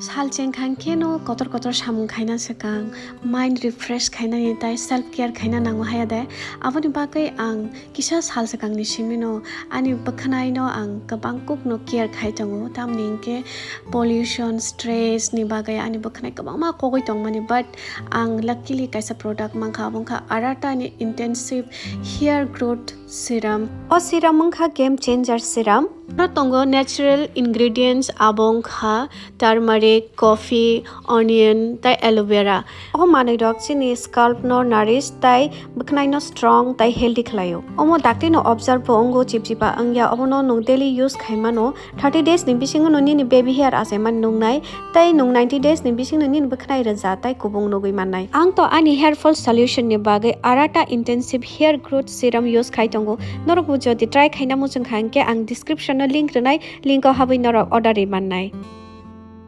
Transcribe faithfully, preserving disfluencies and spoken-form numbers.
Sal chengkha hwnkhe no kotor kotor samung khaina swkang, mind refresh khainani tai self care khaina nango haya de. Aboni bagwi ang kisa sal swkangni simino ani bwkhwnaino ang kwbang kokno care khai tongo, tamni hwnkhe pollution, stress ni bagwi ani bwkhwnai kwbangma kogwi tongmani, but ang luckily kaisa product mankha, abo wngkha Arata ni intensive hair growth serum. O serum wngkha game changer serum. Oro tongo natural ingredients, abo wngkha turmeric, coffee, onion tai aloe vera. O manwi rok chini scalp no nourish tai bwkhwnai no strong tai healthy khlaio. Omo dakti no observe bo wngo, chipchipa wngya, obono nwng daily use khaimano. Thirty days ni bisingo no nini baby hair achaimani nungnai, tai nwng ninety days ni bisingo nini bwkhwnai rwja tai kubung nugwi mannai. Ang to ani hair fall solution ni bagwi Arata intensive hair growth serum use khai tongo. Norokbo jodi try khaina muchung kha hwnkhe ang description o link rwnai, link o habwi norok order ri mannai.